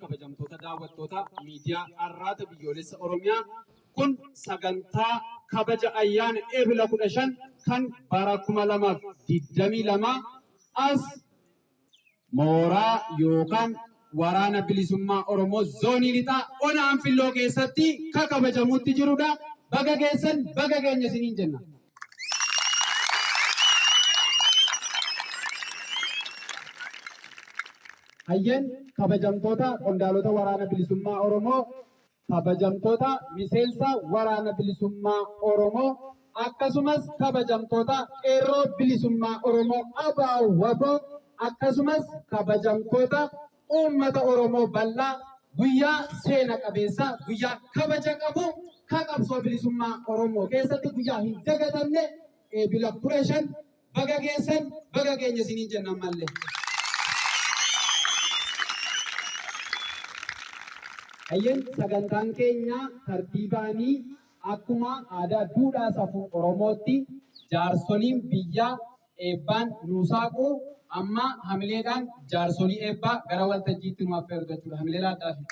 Kabajamtoota daawwattoota miidiyaa Arraata Biyyoolessa Oromiyaa, kun sagantaa kabaja ayyaana Eebila 15 kan bara 2022 as mooraa yookaan Waraana Bilisummaa Oromoo Zoonii Lixaa Ona Anfilloo keessatti ka kabajamuutti jirudha. Baga geessan, baga geenye isiniin jenna. Hayyeen kabajamtoota qondaalota Waraana Bilisummaa Oromoo, kabajamtoota miseensa Waraana Bilisummaa Oromoo, akkasumas kabajamtoota Qeerroo Bilisummaa Oromoo ABO-WBO, akkasumas kabajamtoota uummata Oromoo bal'aa, guyyaa seena qabeessa, guyyaa kabaja qabu, ka qabsoo bilisummaa Oromoo keessatti guyyaa hin dagatamne, Eebila 15 baga geessan, baga geenye isiniin jenna ammallee. Hayyeen sagantaan keenya tartiibaanii akkuma aadaa duudhaa safuu Oromootti jaarsoliin biyyaa eebbaan nuu saaqu. Amma hamileedhaan jaarsolii eebbaa gara waltajjiitti nu affeeru jechuudha. Hamilee laadhaafi.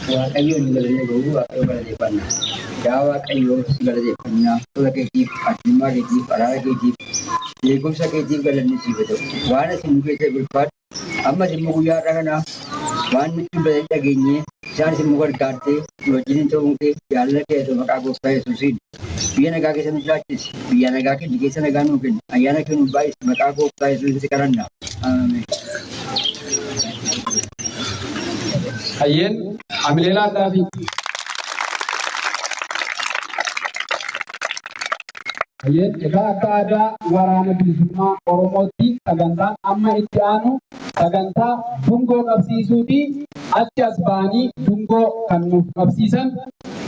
Waaqayyoon nu galanne gahu, Waaqayyo galateeffanna. Yaa Waaqayyo, si galateeffanna. Tola keetiif, arjummaa keetiif, araara keetiif, beekumsa keetiif galanni siif haa ta'u. Waan asin nu keessa ulfaadhu. Ammas immoo guyyaa har'aa kana waan nutti dubbatan dhageenye, isaanis immoo gargaartee nu wajjin ta'uun kee jaalala kee haa ta'u maqaa gooftaa Yesuusiin. Biyya nagaa keessa nu jiraachisi. Biyya nagaa kenni keessa nagaa nuu kenni. Ayyaana kee nu baay'isi maqaa gooftaa Yesuusiin si kadhanna. Ameen. Hayyeen hamilee laadhaafi. Hayyeen egaa akka aadaa Waraana Bilisummaa Oromootti sagantaan amma itti aanu sagantaa dungoo qabsiisuuti. Achi as ba'anii dungoo kan nuuf qabsiisan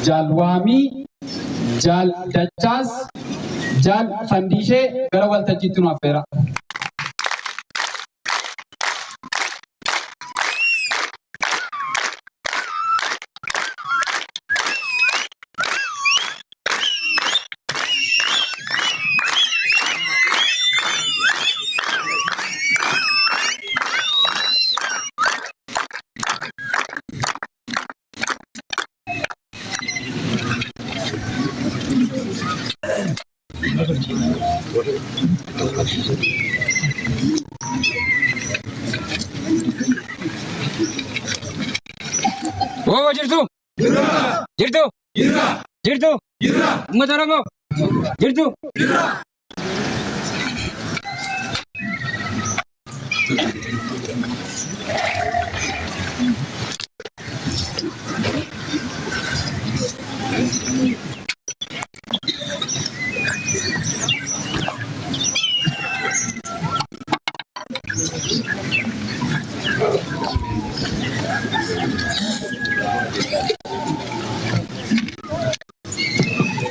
Jaal Waamii, Jaal Dachaas, Jaal Fandiishee gara waltajjiitti nu affeera. Woo jirtu? Jirtu? Jirtu? Uummata Oromoo? Jirtu?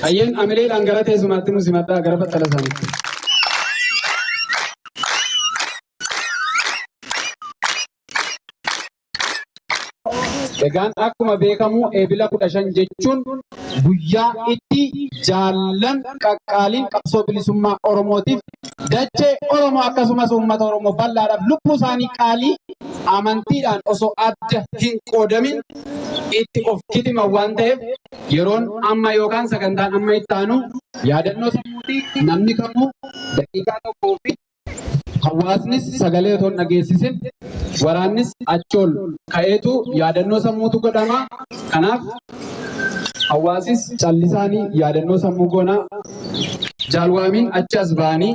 Hayyeen amileedhaan gara teessumaatti nu simadhaa gara battala isaaniitti. Egaan akkuma beekamu Eebila 15 jechuun guyyaa itti jaallan qaqqaaliin qabsoo bilisummaa Oromootiif dachee Oromoo akkasumas uummata Oromoo bal'aadhaaf lubbuu isaanii qaalii amantiidhaan osoo adda hin qoodamin itti of kitiman waan ta'eef, yeroon amma yookaan sagantaan amma itti aanu yaadannoo sammuuti. Namni kamuu daqiiqaa tokkoo fi hawaasnis sagalee otoo hin dhageessisin, waraannis achi ol ka'eetu yaadannoo sammuutu godhama. Kanaaf hawaasis callisaanii yaadannoo sammuu goona. Jaalwaamiin achi as ba'anii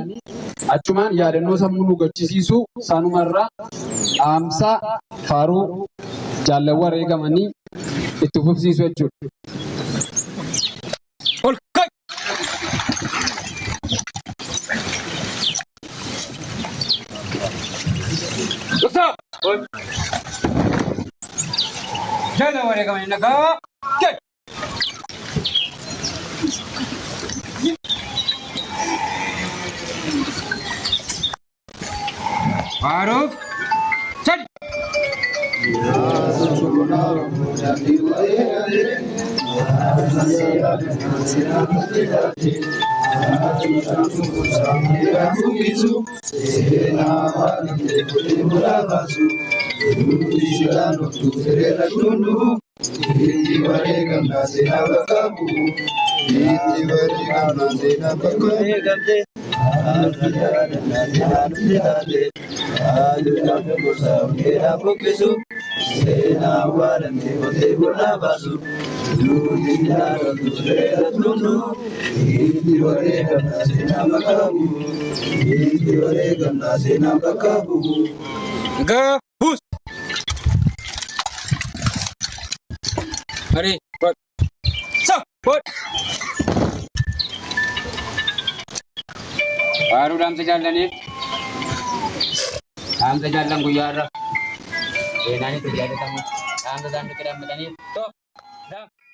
achumaan yaadannoo sammuu nu gochisiisuu, sanumarraa dhaamsa faaruu jaallan wareegamanii itti fufsiisu jechuudha. Ol ka'i! Dursaa! Jala wareegamanii nagaa! Gad! Faaruuf! Sadi! Nagaa buus. Mari, bot. Sa, bot. Faaruu dhaamsa jaallaniif. Dhaamsa jaallan guyyaa irra. Seenaan itti jaallatamu. Dhaamsa isaan nutti dhaammataniif. Tokko, lama.